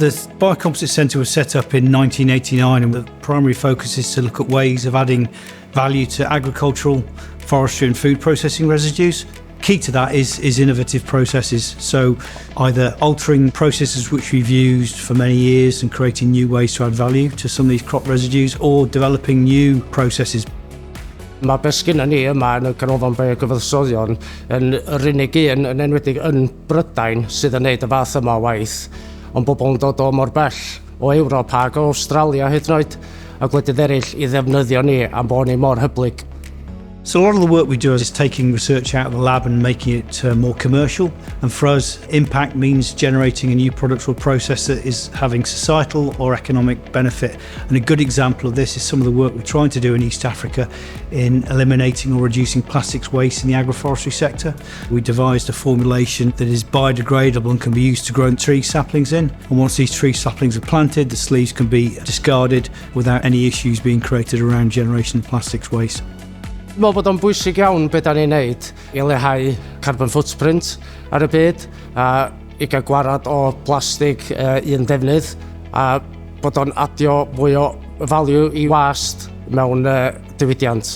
The Biocomposite Centre was set up in 1989 and the primary focus is to look at ways of adding value to agricultural, forestry and food processing residues. Key to that is innovative processes, so either altering processes which we've used for many years and creating new ways to add value to some of these crop residues, or developing new processes. Mae beth sgynna ni yma yn y Canolfan Biogyfansoddion yn yr unig un, yn enwedig yn Brydain, sydd yn neud y fath yma o waith. Ond bobl yn dod o mor bell, o Ewrop ac o Australia hyd yn oed, a gwledydd eraill i ddefnyddio ni am bod ni mor hyblyg. So a lot of the work we do is taking research out of the lab and making it more commercial. And for us, impact means generating a new product or process that is having societal or economic benefit. And a good example of this is some of the work we're trying to do in East Africa in eliminating or reducing plastics waste in the agroforestry sector. We devised a formulation that is biodegradable and can be used to grow tree saplings in. And once these tree saplings are planted, the sleeves can be discarded without any issues being created around generation of plastics waste. Dwi'n meddwl bod o'n bwysig iawn beth da ni'n neud i leihau carbon footprint ar y byd a i gael gwarad o plastig un defnydd a bod o'n adio fwy o value i waste mewn diwydiant.